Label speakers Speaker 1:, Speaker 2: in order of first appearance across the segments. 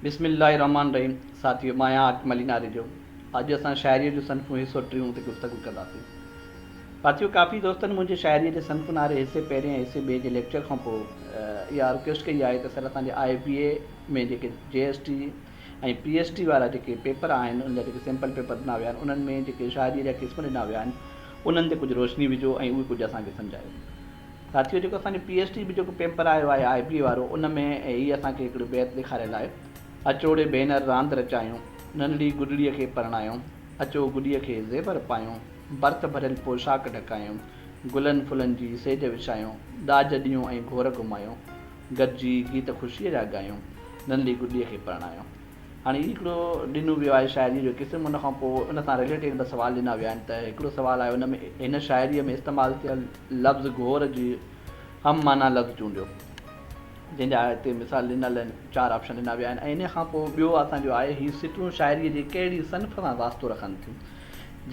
Speaker 1: بسم الله الرحمٰن الرحيم ساٿيو مان آهيان حاڪم علي ناريجو اڄ اسان شاعريء جون صنفون حصو ٽيون تي گفتگو ڪنداسين ساٿيو ڪافي دوستن منهنجي شاعريء جي صنفن واري حصي پهرين ۽ حصي ٻئي جي ليڪچر کان پوء اها رڪويسٽ ڪئي آهي ته سر اسان جي آء بي اي ۾ جيڪي جي S T ۽ P S T وارا جيڪي پيپر آهن ان جا جيڪي سيمپل پيپر ڏنا ويا آهن انهن ۾ جيڪي شاعريء جا قسم ڏنا ويا آهن انهن تي ڪجهه روشني وجهو ۽ اهي ڪجهه اسان کي سمجهايو ساٿيو جيڪو اسان جو پي ايس ٽي به جيڪو پيپر آيو آهي آء بي وارو ان ۾ هي اسان کي هڪڙو بيت ڏيکاريل آهي اچو ڙي ڀينر راند رچايون ننڍڙي گڏڙيء کي پرڻايون اچو گڏيء کي زيور پايون برٿ ڀريل پوشاڪ ڍڪايون گلن ڦلن جي سيج وڇايون ڏاج ڏيون ۽ گهور گهمايون گڏجي گيت خوشيء جا ڳايون ننڍڙي گڏيء کي پرڻايون. هاڻي هي هڪڙو ڏنو ويو آهي شاعريء جو قسم ان کان پوء ان سان رليٽيڊ ٻه سوال ڏنا ويا آهن ته هڪڙو سوال آهي ان ۾ هن شاعريء ۾ استعمال ٿيل لفظ گهور جي هم معنيٰ لفظ چونڊيو جنهن جا هتي مثال ڏنل آهن چار آپشن ڏنا ويا آهن ۽ ان کان پوء ٻيو اسان جو آهي هي سٽون شاعريء جي ڪهڙي صنف سان واسطو رکن ٿيون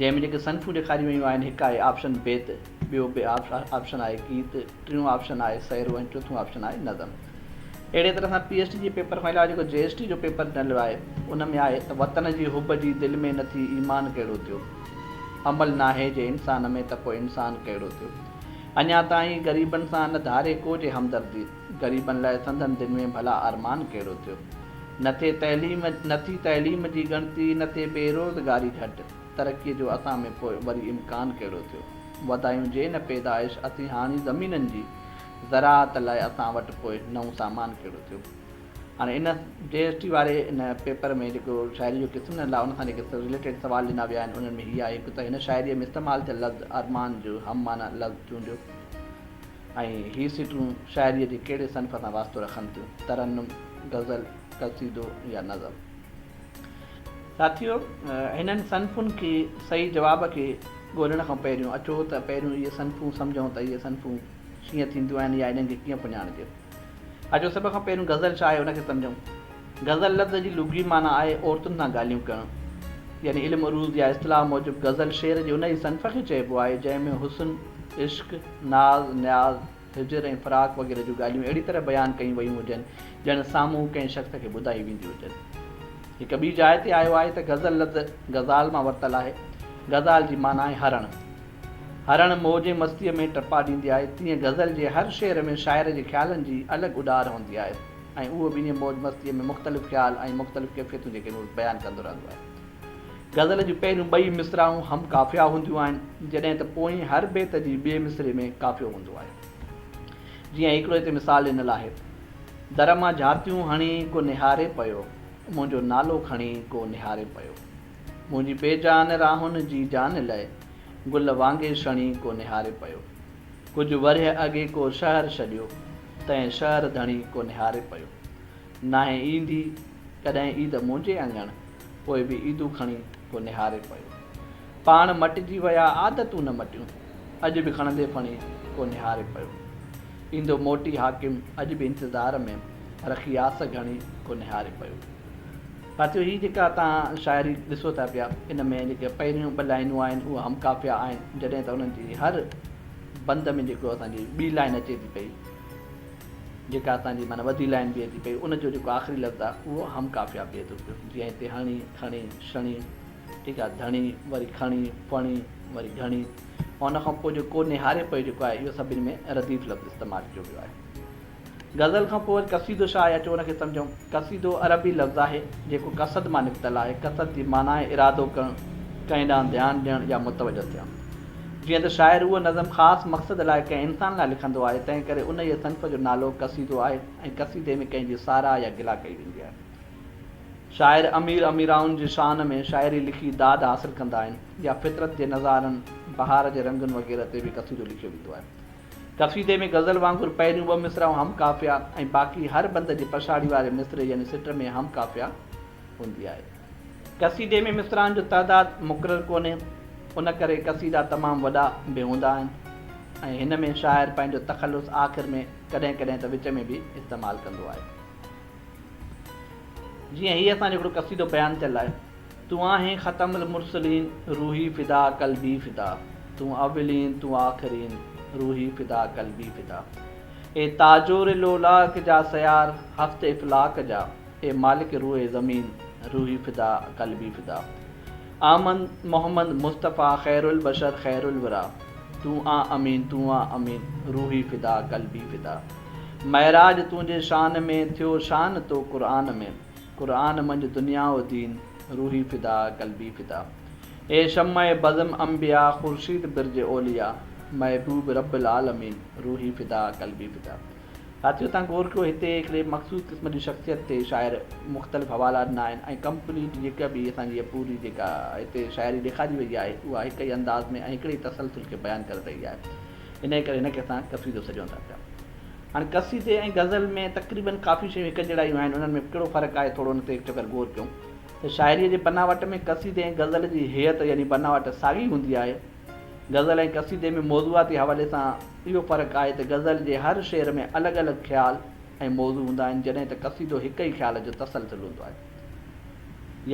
Speaker 1: جنهن ۾ جيڪي صنفون ڏيکاريون ويون آهن هڪ آهي آپشن بيت ٻيو آپشن آهي گيت ٽيون آپشن آهي سهرو ۽ چوٿون آپشن آهي نظم. اهڙيء طرح سان پي ايس ٽي جي پيپر کان علاوه جيڪو جي ايس ٽي جو پيپر ڏنل آهي ان ۾ آهي ته وطن جي حب جي دل ۾ نه ٿي ايمان ڪهڙو ٿيو؟ عمل ناهي جي انسان ۾ ته پوء انسان ڪهڙو ٿيو؟ اڃا تائين غريبن سان نه ڌاري ڪو جي همدردي، غريبن لاء سندن دل ۾ ڀلا ارمان ڪهڙو ٿيو؟ نه ٿئي تعليم نه ٿي تعليم جي ڳڻتي نه ٿئي بيروزگاري گهٽ، ترقيء جو اسان ۾ پوء وري امڪان ڪهڙو ٿيو؟ وڌايون جي نه پيدائش اسين هاڻي زمينن جي، زراعت لاء اسان وٽ پوء نئون سامان ڪهڙو ٿيو؟ هاڻي ان جي ايس ٽي واري ان پيپر ۾ جيڪو شاعري جو قسم ڏنل آهي ان سان جيڪي رليٽيڊ سوال ڏنا ويا آهن انهن ۾ هي آهي هڪ ته هن شاعريء ۾ استعمال ٿيل لفظ ارمان جو هم معنيٰ لفظ چونڊيو ۽ هي سٽون شاعريء جي ڪهڙي صنف سان واسطو رکن ٿيون، ترنم، غزل، قصيدو يا نظم. ساٿيو! هنن صنفن کي صحيح جواب کي ڳولڻ کان پهريون اچو ته پهريون اهي صنفون سمجهون ته اهي صنفون ڪيئن ٿينديون آهن يا انهن کي ڪيئن پڃاڻجي. اچو سڀ کان پهريون غزل ڇا آهي ان کي سمجهون. غزل لفظ جي لغوي معنيٰ آهي عورتن سان ڳالهيون ڪرڻ. يعني علم عروض يا اصطلاح موجب غزل شعر جي انهيء صنف کي چئبو آهي جنهن ۾ حسن، عشق، ناز، نياز، هجر ۽ فراق وغيره جون ڳالهيون اهڙي طرح بيان ڪيون ويون هجن ڄڻ سامهون ڪنهن شخص کي ٻڌايون وينديون هجن. هڪ ٻي جاء تي آيو آهي ته غزل لفظ غزال مان ورتل آهي. غزال جي معنيٰ آهي هرڻ. هرڻ موج ۽ مستيء ۾ ٽپا ڏيندي آهي، تيئن غزل جي هر شعر ۾ شاعر جي خيالن جي الڳ اڏار هوندي آهي ۽ اهو به انهيء موج مستيء ۾ مختلف خيال ۽ مختلف ڪيفيتون جيڪي آهن اهي بيان ڪندو رهندو آهي. غزل جون پهريون ٻئي مصراعون هم قافيه هونديون آهن، جڏهن ته پوئين هر بيت جي ٻئي مصرعي ۾ قافيو هوندو آهي. جيئن هڪڙو هتي مثال ڏنل آهي. در مان جهاتيون هڻي ڪو نهاري پيو، منهنجو نالو کڻي ڪو نهاري پيو. منهنجي بي جان راهن جي جان لئه، گل وانگي سڻي ڪو نهاري پيو. ڪجهه ورهيه اڳي ڪو شهر ڇڏيو، تنهن شهر ڌڻي ڪو نهاري پيو. ناهي ايندي ڪڏهن عيد منهنجي اڱڻ، پوء به عيدون کڻي ڪو نهاري پيو. پاڻ مٽجي ويا عادتون نه مٽيون، اڄ به کڻندي ڦڻي ڪو نهاري پيو. ايندو موٽي حاڪم اڄ به انتظار ۾، رکي آس گهڻي ڪو نهاري پيو. ساٿيو هي جيڪا توهان شاعري ڏسو ٿا پيا ان ۾ جيڪي پهريون ٻه لائنون آهن اهي هم قافيه آهن جڏهن ته انهن جي هر بند ۾ جيڪو اسان جي ٻي لائن اچي ٿي پئي جيڪا اسان جي معنيٰ وڌي لائن بيهي ٿي پئي ان جو جيڪو آخري لفظ آهي اهو هم قافيه بيهي ٿو پيو جيئن هتي هڻي کڻي شڻي ٺيڪ آهي ڌڻي وري کڻي ڦڻي وري گهڻي ان کان پوء جيڪو نهاري پيو جيڪو آهي اهو سڀني ۾ رديف لفظ استعمال ڪيو ويو آهي. غزل کان پوء وري قصيدو ڇا آهي اچو ان کي سمجهون. قصيدو عربي لفظ آهي جيڪو قصد مان نڪتل آهي. قصد جي معنيٰ آهي ارادو ڪرڻ، ڪنهن ڏانهن ڌيان ڏيڻ يا متوجه ٿيڻ. جيئن ته شاعر اهو نظم خاص مقصد لاء ڪنهن انسان لاء لکندو آهي، تنهن ڪري انهيء صنف جو نالو قصيدو آهي ۽ قصيدي ۾ ڪنهن جي ساراهه يا گلا ڪئي ويندي آهي. شاعر امير اميرائن جي شان ۾ شاعري لکي داد حاصل ڪندا آهن يا فطرت جي نظارن، بهار جي رنگن وغيره تي به قصيدو لکيو ويندو آهي. قصيدي ۾ غزل وانگر پهريون ٻه مصرعون هم قافيه ۽ باقي هر بند جي پڇاڙي واري مصرعي يعني سٽ ۾ هم قافيه هوندي آهي. قصيدي ۾ مصرعن جو تعداد مقرر ڪونهي، ان ڪري قصيدا تمام وڏا به هوندا آهن ۽ هن ۾ شاعر پنهنجو تخلص آخر ۾ ڪڏهن ڪڏهن ته وچ ۾ به استعمال ڪندو آهي. جيئن هي اسان جو هڪڙو قصيدو بيان ٿيل آهي. تون آهين ختم المرسلين، روحي فدا قلبي فدا، تون اولين تون آخرين، روحي فدا قلبي فدا. اي تاجور لولاڪ جا سيار هفت افلاڪ جا، اي مالڪ روء زمين، روحي فدا قلبي فدا. احمد محمد مصطفيٰ خير البشر خير الوريٰ، تون آن امين تون آن امين، روحي فدا قلبي فدا. معراج تنهنجي شان ۾، ٿيو شان تو قرآن ۾، قرآن منجهه دنيا و دين، روحي فدا قلبي فدا. اي شمع بزم انبياء خورشيد برج اولياء، محبوب رب العالمين، روحي فدا قلبي فدا. ساٿيو تان غور ڪيو هتي هڪڙي مخصوص قسم جي شخصيت تي شاعر مختلف حوالا ڏنا آهن ۽ ڪمپليٽ جيڪا به اسان جي پوري جيڪا هتي شاعري ڏيکاري وئي آهي اها هڪ ئي انداز ۾ ۽ هڪڙي ئي تسلسل کي بيان ڪري رهي آهي انهي ڪري هن کي اسان قصيدو سڏيون ٿا پيا. هاڻي قصيدي ۽ غزل ۾ تقريبن ڪافي شيون هڪ جهڙايون آهن انهن ۾ ڪهڙو فرق آهي ٿورو ان تي هڪ چڪر غور ڪيون ته شاعريء جي بناوٽ ۾ قصيدي ۽ غزل جي هيئت يعني بناوٽ ساڳي هوندي آهي. غزل ۽ قصيدي ۾ موضوعاتي حوالي سان اهو فرق آهي ته غزل جي هر شعر ۾ الڳ الڳ خيال ۽ موضوع هوندا آهن جڏهن ته قصيدو هڪ ئي خيال جو تسلسل هوندو آهي.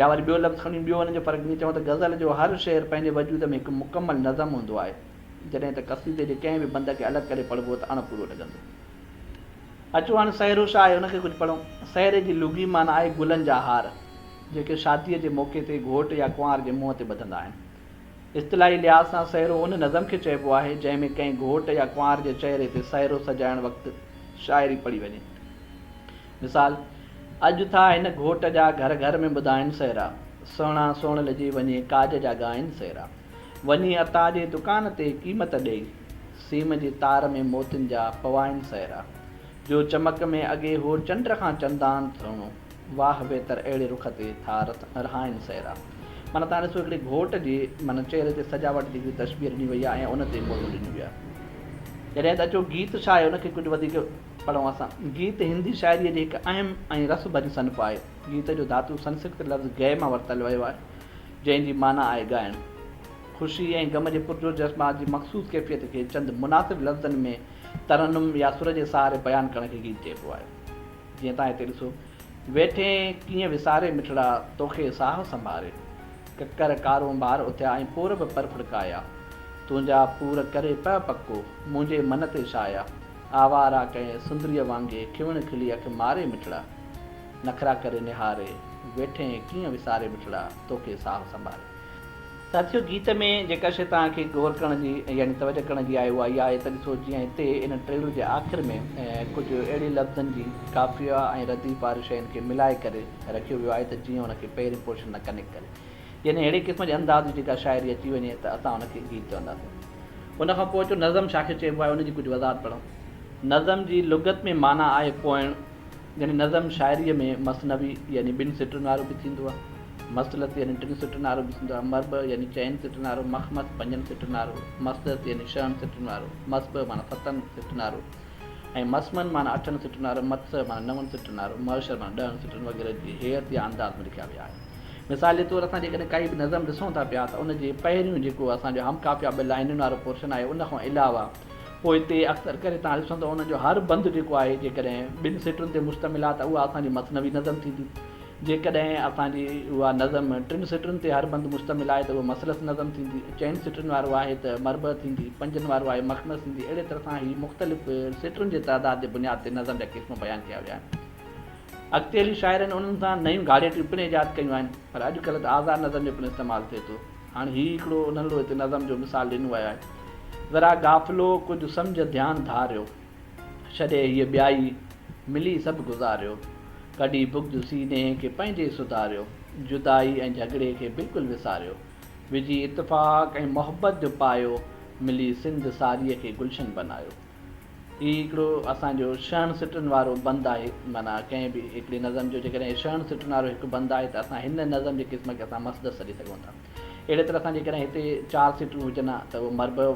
Speaker 1: يا وري ٻيو لفظ کڻي ٻيو ان جو فرق ائين چئون ته غزل جو هر شعر پنهنجي وجود ۾ هڪ مڪمل نظم هوندو آهي جڏهن ته قصيدي جي ڪنهن به بند کي الڳ ڪري پڙهبو ته اڻ پورو لڳندو. اچو هاڻي سهرو ڇا آهي ان کي ڪجهه پڙهون. سهري جي لغوي معنيٰ آهي گلن جا هار جيڪي شاديء جي موقعي تي گهوٽ يا ڪنوار جي منهن تي ٻڌندا آهن. اصطلاحي لحاظ سان سهرو ان نظم کي چئبو آهي، جنهن ۾ ڪنهن گهوٽ يا ڪنوار جي چهري تي سهرو سجائڻ وقت شاعري پڙهي وڃي. مثال، اڄ ٿا هن گهوٽ جا گهر گهر ۾ ٻڌائن سهرا، سهڻا سهڻل جي وڃي ڪاج جا ڳائن سهرا. وڃي عطا جي دڪان تي قيمت ڏيئي، سيم جي تار ۾ موتين جا پوائن سهرا. جو چمڪ ۾ اڳي هو چنڊ کان چندان سهڻو. واهه ويتر اهڙي رخ تي ٿا رهائن سهرا. معنيٰ تان ڏسو هڪڙي گهوٽ جي معنيٰ چهري تي سجاوٽ جي هڪڙي تشبيهه ڏني وئي آهي ۽ ان تي موضوع ڏنو ويو آهي. جڏهن ته اچو گيت ڇا آهي ان کي ڪجهه وڌيڪ پڙهون اسان. گيت هندي شاعريء جي هڪ اهم ۽ رس ڀري صنف آهي. گيت جو ڌاتو سنسڪرت لفظ گي مان ورتل ويو آهي، جنهن جي معنيٰ آهي ڳائڻ. خوشي ۽ غم جي پرجوش جذبات جي مخصوص ڪيفيت کي چند مناسب لفظن ۾ ترنم يا سر جي سهاري بيان ڪرڻ کي گيت چئبو آهي. جيئن تان هتي ڏسو. ويٺين ڪيئن وساري مٺڙا، توکي ساهه سنڀاري. ڪڪر ڪارونڀار اٿيا ۽ پور به پر ڦڙڪايا. تنهنجا پور ڪري پهه پڪو، منهنجي من تي ڇايا. آوارا ڪنهن سندريء وانگي، کيوڻ کلي اک ماري مٺڙا. نخرا ڪري نهاري، ويٺين ڪيئن وساري مٺڙا، توکي ساهه سنڀاري. ساٿيو گيت ۾ جيڪا شيء توهان کي غور ڪرڻ جي يعني توجه ڪرڻ جي آهي اها اها آهي ته ڏسو جيئن هتي ان ٽيڙو جي آخر ۾ ڪجهه اهڙي لفظن جي قافيه ۽ رديف واري شين کي ملائي ڪري رکيو ويو آهي ته جيئن ان کي پهرين پورشن سان ڪنيڪٽ ڪري يعني اهڙي قسم جي انداز جي جيڪا شاعري اچي وڃي ته اسان ان کي گيت چونداسين. ان کان پوء اچو نظم ڇا کي چئبو آهي ان جي ڪجهه وضاحت پڙهون. نظم جي لغت ۾ معنيٰ آهي پوئڻ يعني نظم شاعريء ۾ مثنوي يعني ٻن سٽن وارو به ٿيندو آهي، مثلث يعني ٽن سٽن وارو به ٿيندو آهي، مربع يعني چئن سٽن وارو، مخمس پنجن سٽن وارو، مسدس يعني ڇهن سٽن وارو، مسبع معنيٰ ستن سٽن وارو ۽ مسمن معنيٰ اٺن سٽن وارو، متسع معنيٰ نون سٽن وارو، معشر معنيٰ ڏهن سٽن وغيره جي هيئت يا انداز ۾ لکيا ويا آهن. مثال جي طور اسان جيڪڏهن ڪائي به نظم ڏسون ٿا پيا ته ان جي پهريون جيڪو اسان جو هم قافيه ٻه لائنن وارو پورشن آهي ان کان علاوه پوئتي اڪثر ڪري توهان ڏسندو ان جو هر بند جيڪو آهي جيڪڏهن ٻن سٽن تي مشتمل آهي ته اها اسان جي مثنوي نظم ٿيندي. جيڪڏهن اسان جي اها نظم ٽن سٽن تي هر بند مشتمل آهي ته اهو مثلث نظم ٿيندي، چئن سٽن وارو آهي ته مربع ٿيندي، پنجن وارو آهي مخمس ٿيندي. اهڙي طرح سان هي مختلف سٽن جي تعداد جي بنياد تي نظم جا قسم بيان ڪيا ويا آهن. اڳتي هلي شاعرن انهن سان نيون گهاڙيٽيون پڻ ايجاد ڪيون آهن، پر اڄڪلهه ته آزاد نظم جو پڻ استعمال ٿئي ٿو. هاڻ هي هڪڙو ننڍڙو هتي نظم جو مثال ڏنو ويو آهي. ذرا غافلو ڪجهه سمجهه ڌيان ڌاريو، ڇڏي هيء ٻيائي ملي سڀ گذاريو، ڪڍي بغض سيني کي پنهنجي سڌاريو، جدائي ۽ جهڳڙي کي بلڪل وساريو، وجهي اتفاق ۽ محبت جو پايو، ملي سنڌ ساريء کي گلشن بنايو. هي هڪڙو اسان جو ڇهن سٽن وارو بند آهي، معنيٰ ڪنهن به هڪڙي نظم جو جيڪڏهن ڇهن سٽن وارو هڪ بند آهي ته اسان هن نظم جي قسم کي اسان مسدس سڏي سگهون ٿا. اهڙي طرح سان جيڪڏهن هتي چار سٽون هجن ها ته اهو مربع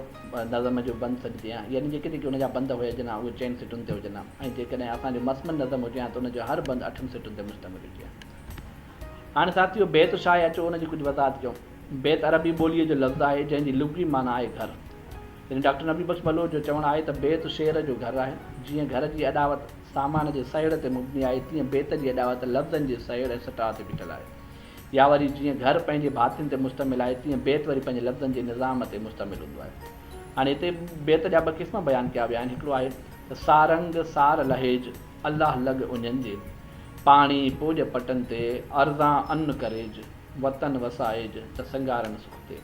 Speaker 1: نظم جو بند سڏجي ها، يعني جيڪي جيڪي ان جا بند هجن ها اهي چئن سٽن تي هجن ها ۽ جيڪڏهن اسان جو مثمن نظم هجي ها ته ان جو هر بند اٺن سٽن تي مشتمل هجي ها. هاڻي ساٿيو بيت ڇا آهي اچو ان جي ڪجهه وضاحت ڪيون. بيت عربي ٻوليء جو لفظ آهي جنهن جي لغوي معنيٰ آهي گهر. يعني ڊاڪٽر نبي بخش بلوچ جو چوڻ آهي ته بيت شعر جو گهر آهي. جيئن گهر جي اڏاوت سامان جي سهيڙ تي مبني آهي تيئن بيت جي اڏاوت لفظن جي سهيڙ ۽ سٽاء تي بيٺل آهي. يا وري جيئن گهر پنهنجي ڀاتين تي مشتمل آهي تيئن بيت وري پنهنجي لفظن جي نظام تي مشتمل هوندو آهي. هاڻي هتي بيت جا ٻه قسم بيان ڪيا ويا آهن هڪڙو آهي ته سارنگ سار لهيج الله لڳ اڃن جي. پاڻي پوڄ پٽن تي، ارزان ان ڪريج، وطن وسائج ته سنگارن سک تي.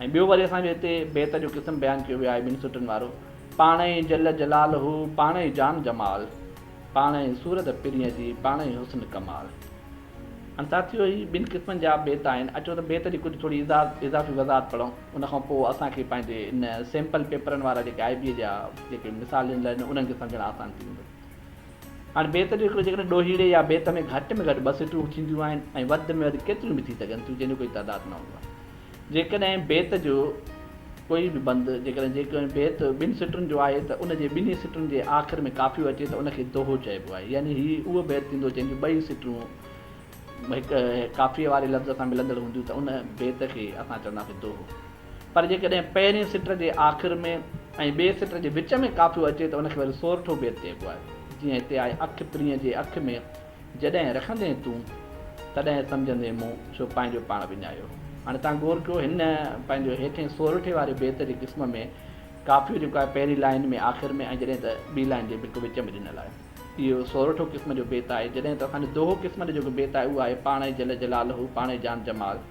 Speaker 1: ۽ ٻيو وري اسان جو هتي بيت جو قسم بيان ڪيو ويو آهي ٻن سٽن وارو، پاڻئي جل جلاله، پاڻئي جان جمال، پاڻئي صورت پرينء جي، پاڻئي حسن ڪمال. هاڻي ساٿيو هي ٻن قسمن جا بيت آهن، اچو ته بيت جي ڪجهه ٿوري اضافي وضاحت پڙهون، ان کان پوء اسان کي پنهنجي ان سيمپل پيپرن وارا جيڪي آء بي اي جا جيڪي مثال ڏنل آهن انهن کي سمجهڻ آسان ٿي ويندو. هاڻي بيت جو هڪڙو جيڪڏهن ڏوهيڙي يا بيت ۾ گهٽ ۾ گهٽ ٻه سٽون ٿينديون آهن ۽ وڌ ۾ وڌ ڪيتريون به ٿي سگهن ٿيون جنهن جو ڪوئي تعداد نه هوندو آهي. جيڪڏهن بيت جو ڪوئي به بند جيڪڏهن جيڪڏهن بيت ٻن سٽن جو آهي ته ان جي ٻنهي سٽن جي آخر ۾ قافيو اچي ته ان کي دوهو چئبو آهي يعني هي اهو بيت ٿيندو جنهن جون ٻئي سٽون هڪ قافيي واري لفظ سان ملندڙ هونديون ته ان بيت کي اسان چونداسين دوهو. پر جيڪڏهن پهرين سٽ جي آخر ۾ ۽ ٻي سٽ جي وچ ۾ قافيو اچي ته ان کي وري سورٺو بيت چئبو آهي. جيئن هتي آهي اک پرينء جي اک ۾ جڏهن رکندين تون، تڏهن سمجهندين مون ڇو پنهنجو پاڻ وڃايو. هاڻي توهان غور ڪيو هن پنهنجو هيٺين سورٺي واري بيت جي قسم ۾ قافيو جيڪو آهي پهرين لائين ۾ آخر ۾ ۽ جڏهن ته ٻي لائين جي بلڪل وچ ۾ ڏنل آهي. اهو سورٺو قسم جو بيت آهي. جڏهن ته اسان جو دوهو قسم جو جيڪو بيت آهي اهو آهي پاڻ ئي جل جلاله، پاڻ ئي جان جمال،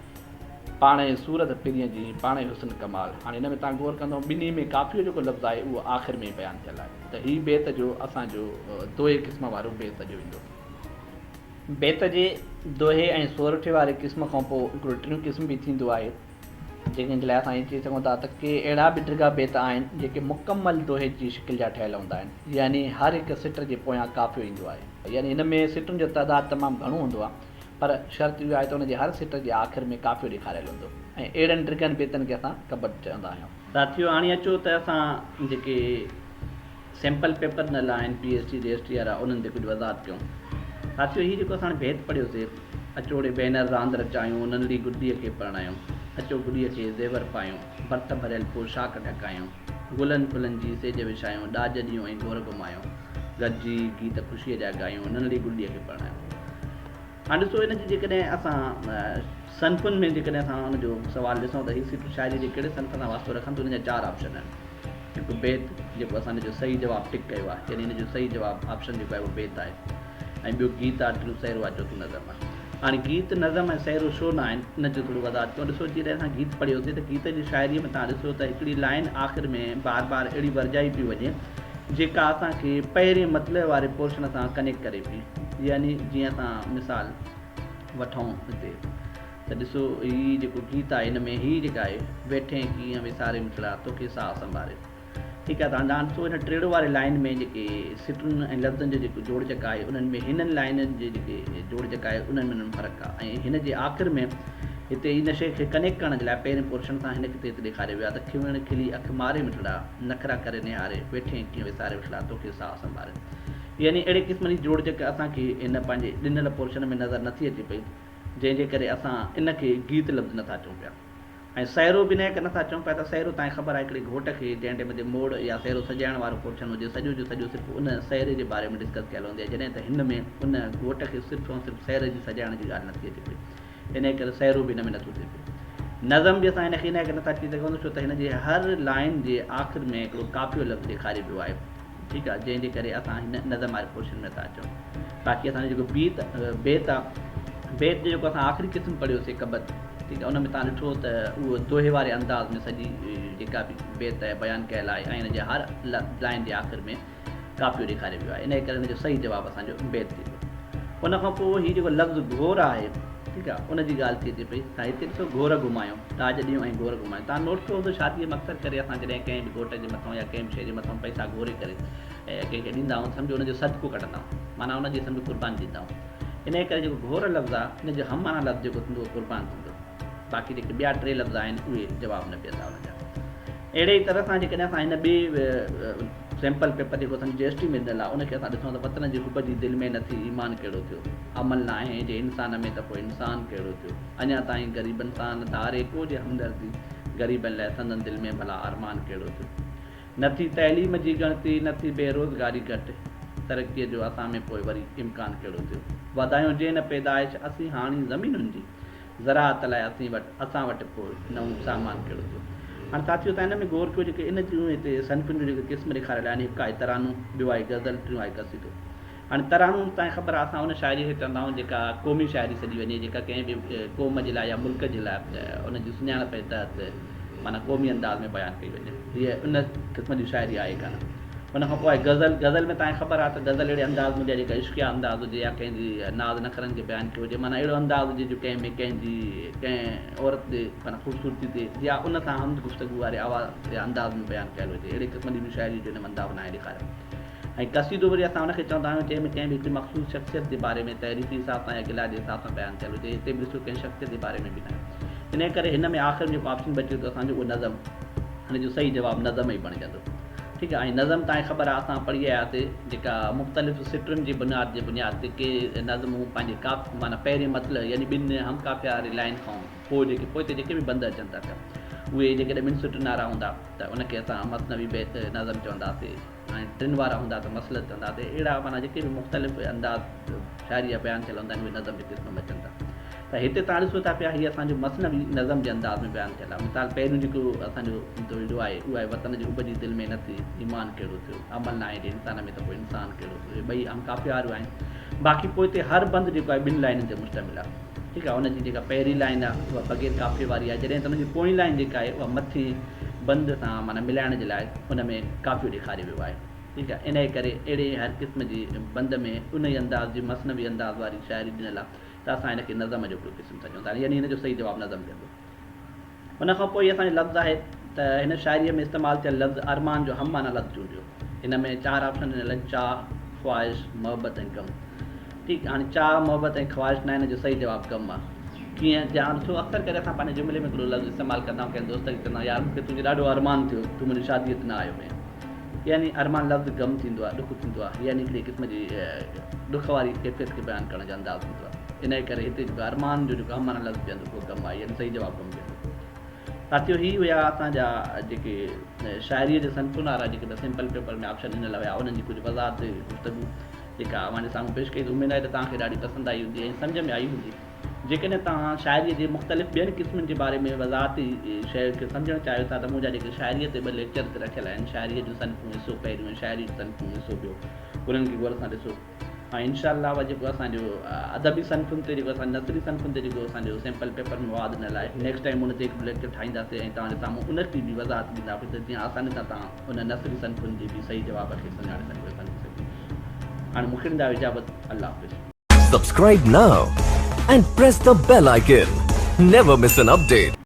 Speaker 1: پاڻ ئي صورت پرينء جي، پاڻ ئي حسن ڪمال. هاڻي هن ۾ توهان غور ڪندؤ ٻنهي ۾ قافيو جيڪو لفظ آهي اهو آخر ۾ ئي بيان ٿيل آهي ته هي بيت جو اسان جو دوهي قسم وارو بيت سڏيو ويندو. بيت جي دوهي ۽ سورٺي واري قسم کان پوء هڪڙو ٽيون قسم به ٿيندو آهي. جنهن جي لاء اسان ائين چئي سگهون ٿا ته ڪي اهڙا به ڊگها بيت آهن جيڪي مڪمل دوهي جي شڪل جا ٺهيل هوندا آهن يعني هر هڪ سٽ جي پويان قافيو ايندو آهي يعني هن ۾ سٽن جو تعداد تمام گهڻو هوندو آهي پر شرط اهو آهي ته ان جي هر سٽ جي آخر ۾ قافيو ڏيکاريل هوندو ۽ اهڙن ڊگهن بيتن کي اسان ڪبٽ چوندا آهيون. ساٿيو هاڻي اچو ته اسان جيڪي سيمپل پيپر ڏنل آهن پي ايس ٽي جي ايس ٽي وارا انهن تي ڪجهه وضاحت ڪيون. ساٿيو هي جيڪو اسان بيت پڙهيوسي اچو ڙي ڀينر راند رچايون ننڍڙي گڏيء کي پرڻايون اچو گڏيء کي زيور پايون ڀرت ڀريل پوشاڪ ڍڪايون گلن ڦلن جي سيج وڇايون ڏاج ڏيون ۽ گهور گهمايون گڏجي گيت خوشيء جا ڳايون ننڍڙي گڏيء کي پرڻايون. هاڻ ڏسو ان جي جيڪڏهن اسان صنفن ۾ جيڪڏهن اسان ان جو سوال ڏسون ته هي سٽون شاعريء جي ڪهڙي صنف سان واسطو رکن ٿيون ان جا چار آپشن آهن. هڪ بيت جيڪو اسان ان جو صحيح جواب ٽڪ ڪيو آهي يعني ان جو صحيح جواب آپشن جيڪو آهي اهو بيت آهي ۽ ٻيو گيت آهي ٽيون سهرو آهي چوٿون نظم آهي. هاڻي گيت، نظم ۽ سهرو ڇو نه آهن ان جو ٿورو وضاحت ڪيون. ڏسو جيڏهن اسان گيت پڙهيوسين ته گيت جي شاعريء ۾ توهان ڏسو ته هڪڙي لائين آخر ۾ بار بار اهڙي ورجائي پئي وڃي جيڪا اسان کي پهرين مطلع واري پورشن سان ڪنيڪٽ ڪري پئي يعني جيئن اسان مثال وٺون هتي ته ڏسو هي جيڪو گيت آهي هن ۾ هي جيڪا آهي ويٺين ڪيئن وساري مٺڙا توکي ساهه سنڀاري ٺيڪ آهي ته هاڻ ڏسو هن ٽيڙو واري لائين ۾ جيڪي سٽن ۽ لفظن جو جيڪو جوڙجڪ آهي انهن ۾ هنن لائينن جي جيڪي جوڙجڪ آهي انهن ۾ فرق آهي ۽ هن جي آخر ۾ هتي ان شيء کي ڪنيڪٽ ڪرڻ جي لاء پهرين پورشن سان هن کي هتي ڏيکاريو ويو آهي ته کيوڻ کلي اک ماري مٺڙا نخرا ڪري نهاري ويٺين ڪيئن وساري مٺڙا توکي ساهه سنڀاري يعني اهڙي قسم جي جوڙجڪ اسان کي هن پنهنجي ڏنل پورشن ۾ نظر نٿي اچي پئي، جنهن جي ڪري اسان ان کي گيت لفظ نٿا چئون پيا ۽ سهرو به انهيء ڪري نٿا چئون پيا ته سهرو تانکي خبر آهي هڪڙي گهوٽ کي جنهن ٽيم تي موڙ يا سهرو سجائڻ وارو پورشن هجي سڄو جو سڄو صرف ان سهري جي باري ۾ ڊسڪس ڪيل هوندي آهي جڏهن ته هن ۾ ان گهوٽ کي صرف ۽ صرف سهري جي سجائڻ جي ڳالهه نٿي اچي پئي انهيء ڪري سهرو به هن ۾ نٿو ٿئي پيو. نظم به اسان هن کي انهيء ڪري نٿا چئي سگهون ڇو ته هن جي هر لائين جي آخر ۾ هڪڙو قافيو لفظ ڏيکاريو ويو آهي. ٺيڪ آ جنهن جي ڪري اسان هن نظم واري پورشن ۾ نٿا اچون. باقي اسان جو جيڪو بيت بيت آ بيت جو جيڪو اسان آخري قسم پڙهيوسي ڪبت ٺيڪ آ ان ۾ تان ڏٺو ته اهو دوهي واري انداز ۾ سڄي جيڪا به بيت بيان ڪيل آهي ۽ ان جي هر لائين جي آخر ۾ قافيو ڏيکاريو ويو آهي انهيء ڪري ان جو صحيح جواب اسان جو بيت ٿيندو. ان کان پوء هي جيڪو لفظ گهور آهي ٺيڪ آ ان جي ڳالهه ٿي اچي پئي ته هتي ڏسو گهور گهمايو ڏاج ڏيون ۽ گهور گهمايو تان نوٽ ڪيو هوندو شاديء ۾ اڪثر ڪري اسان جڏهن ڪنهن به گهوٽ جي مٿان يا ڪنهن به شيء جي مٿان پئسا گهوري ڪري ڪنهن کي ڏيندا آهيون سمجهو ان جو صدقو ڪڍندا آهيون معنيٰ ان جي سمجهو قرباني ڏيندا آهيون انهيء ڪري جيڪو گهور لفظ آ ان جو هم معنيٰ لفظ جيڪو ٿيندو اهو قربان ٿيندو. باقي جيڪي ٻيا ٽي لفظ آهن اهي جواب نه بيهندا انهن جا. اهڙي ئي طرح سان جيڪڏهن اسان هن ٻئي سيمپل پيپر جيڪو اسان جي جي ايس ٽي ۾ ڏنل آهي ان کي اسان ڏسون ته وطن جي حب جي دل ۾ نه ٿي ايمان ڪهڙو ٿيو، عمل ناهي جي انسان ۾ ته پوء انسان ڪهڙو ٿيو، اڃا تائين غريبن سان نه ڌاري ڪو جي همدردي، غريبن لئه سندن دل ۾ ڀلا ارمان ڪهڙو ٿيو. نه ٿي تعليم جي ڳڻتي، نه ٿي بيروزگاري گهٽ، ترقيء جو اسان ۾ پوء وري امڪان ڪهڙو ٿيو. وڌايون جي نه پيدائش اسين هاڻي زمينن جي، زراعت لاء اسين وٽ اسان وٽ پوء نئون سامان ڪهڙو ٿيو. هاڻ ساٿيو تان ان ۾ غور ڪيو جيڪي ان جون هتي صنفن جون جيڪي قسم ڏيکاريل آهن هڪ آهي ترانو، ٻيو آهي غزل، ٽيون آهي قصيدو. هاڻي ترانو توهان کي خبر آهي اسان ان شاعريء کي چوندا آهيون جيڪا قومي شاعري سڏي وڃي جيڪا ڪنهن به قوم جي لاء يا ملڪ جي لاء ان جي سڃاڻپ جي تحت معنيٰ قومي انداز ۾ بيان ڪئي وڃي. هيء ان قسم جي شاعري آهي ڪانه. ان کان پوء آهي غزل. غزل ۾ توهان کي خبر آهي ته غزل اهڙي انداز ۾ هوندي آهي جيڪا عشقيه انداز هجي يا ڪنهن جي ناز نخرن کي بيان ڪيو هجي معنيٰ اهڙو انداز هجي جو ڪنهن ۾ ڪنهن جي ڪنهن عورت جي معنيٰ خوبصورتي تي يا ان سان حمد گفتگو واري آواز يا انداز ۾ بيان ڪيل هجي. اهڙي قسم جي به شاعري جو هن ۾ انداز ناهي ڏيکاريو. ۽ قصيدو وري اسان ان کي چوندا آهيون جنهن ۾ ڪنهن به هڪڙي مخصوص شخصيت جي باري ۾ تحريفي حساب سان يا گلا جي حساب سان بيان ڪيل هجي. هتي به ڏسو ڪنهن شخصيت جي باري ۾ به ناهي. انهيء ڪري هن ۾ آخر ۾ جيڪو آپشن بچي ٿو اسان جو اهو نظم. هن جو صحيح جواب نظم ئي بڻجندو. ٺيڪ آهي ۽ نظم توهان کي خبر آهي اسان پڙهي آياسي جيڪا مختلف سٽن جي بنياد جي بنياد تي ڪي نظمون پنهنجي قاف معنيٰ پهرين مطلع يعني ٻن هم قافيه واري لائين کان پوء جيڪي پوئتي جيڪي به بند اچن ٿا پيا اهي جيڪڏهن ٻن سٽن وارا هوندا ته ان کي اسان مثنوي بيت نظم چونداسي. ۽ ٽن وارا هوندا ته مصلحت چوندا ته اهڙا معنيٰ جيڪي به مختلف انداز شاعري جا بيان ٿيل هوندا آهن اهي نظم جي قسم ۾ اچن ٿا ته هتي توهان ڏسو ٿا پيا هي اسان جو مثنوي نظم جي انداز ۾ بيان ٿيل آهي مثال پهريون جيڪو اسان جو دوهيڙو آهي اهو آهي وطن جي اڀ جي دل ۾ نه ٿي ايمان ڪهڙو ٿيو عمل ناهي جي انسان ۾ ته پوء انسان ڪهڙو ٿيو اهي ٻئي هم قافيه واريون آهن باقي پوئتي هر بند جيڪو آهي ٻن لائنن تي مشتمل آهي ٺيڪ آهي ان جي جيڪا پهرين لائن آهي اها بغير قافيي واري آهي جڏهن ته ان جي پوئين لائن جيڪا آهي اها مٿين بند سان معنيٰ ملائڻ جي لاء ان ۾ قافيو ڏيکاريو ويو آهي. ٺيڪ آهي. انهيء ڪري اهڙي هر قسم جي بند ۾ انهيء انداز جي مثنوي انداز واري شاعري ڏنل آهي ته اسان هن کي نظم جو هڪڙو قسم سمجهون ٿا يعني هن جو صحيح جواب نظم ٿيندو. ان کان پوء اسان جو لفظ آهي ته هن شاعريء ۾ استعمال ٿيل لفظ ارمان جو هم معنيٰ لفظ چونڊيو. هن ۾ چار آپشن ڏنل آهن، چاهه، خواهش، محبت ۽ غم. ٺيڪ هاڻي چاهه، محبت ۽ خواهش ناهي هن جو صحيح جواب غم آهي. ڪيئن؟ ڌيان ڏسو اڪثر ڪري اسان پنهنجي جملي ۾ هڪڙو لفظ استعمال ڪندا آهيون ڪنهن دوست کي چوندا آهيون يار مون کي تنهنجو ڏاڍو ارمان ٿيو تون منهنجي شاديء تي نه آيو هئين. يعني ارمان لفظ غم ٿيندو آهي، ڏک ٿيندو آهي يعني هڪڙي قسم جي ڏک واري ڪيفيت کي بيان ڪرڻ جو انداز ٿيندو آهي. انهيء ڪري هتي جيڪو ارمان جو جيڪو هم معنيٰ لفظ بيهندو اهو غم آهي يعني صحيح جواب غم بيهندو. ساٿيو هي هيا اسان جا جيڪي شاعريء جي صنفن وارا جيڪي ٻه سيمپل پيپر ۾ آپشن ڏنل هيا انهن جي ڪجهه وضاحت گفتگو جيڪا اوهان جي سامهون پيش ڪئي اميد آهي ته توهان کي ڏاڍي پسند آئي هوندي ۽ سمجهه ۾ آئي هوندي. جيڪڏهن توهان شاعريء جي مختلف ٻين قسمن جي باري ۾ وضاحتي شيء کي سمجهڻ چاهيو ٿا ته منهنجا جيڪي شاعريء تي ٻه ليڪچر هتي رکيل آهن شاعريء جون صنفون حصو پهريون ۽ شاعريء جون صنفون حصو ٻيو انهن کي غور سان ڏسو ۽ انشاء الله اها جيڪو اسان جو ادبي صنفن تي جيڪو اسان نثري صنفن تي جيڪو اسان جو سيمپل پيپر مواد ڏنل آهي نيڪسٽ ٽائيم ان تي هڪ ليڪچر ٺاهينداسين ۽ توهان جي سامهون ان جي به وضاحت ڏينداسين ته جيئن آساني سان توهان ان نثري صنفن جي به صحيح جواب کي سڃاڻي سگهو ۽ سمجهي سگهو هاڻي مون کي ڏيندا اجازت الله حافظ.
Speaker 2: Subscribe now and press the bell icon. Never miss an update.